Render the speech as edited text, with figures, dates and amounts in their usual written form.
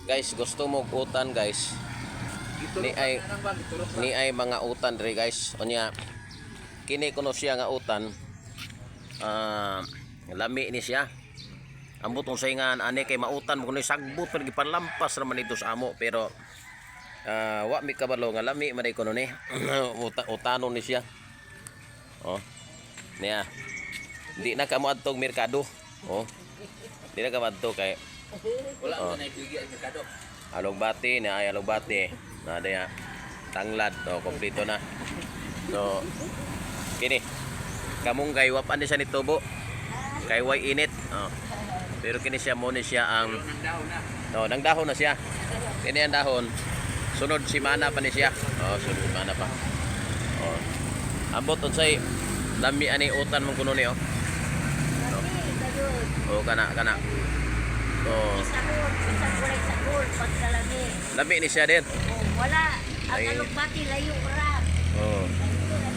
Guys, gusto mo og utan, guys. Ni ay mga utan diri, guys. Unya kini kuno siya nga utan. Ah, lami ni siya. Ambot unsay nga ani kay mautan mo kuno, sagbot pa gipanlampas raman dito sa amo, pero wa mi kabalo nga lami man kuno ni. Utanon ni siya. Oh. Niya. Di na ka mo adtog merkado. Oh. Di na ka moadto kay Wala Oh. oh. Na ibigay ang merkado. Alugbati na ay alugbati. Na diya. Tanglad, oh, kompleto na. So kini kamunggay wa pa ni siya nitubo. Kay way init. Oh. Pero kini siya mo ni siya ang Nang dahon na. Oh, nang dahon na siya. Kini ang dahon. Sunod simana pa ni siya. Oh, sunod simana pa. Oh. Ambot unsay lami ani utan mong kuno ni, oh. Lami, kayod. Oh, kana kana. Oh, Sagol, bisag walay sagol, pagkalami. lami ni siya din. Oh, wala. Ang Ay. alugbati layo ra. Oh. Layo.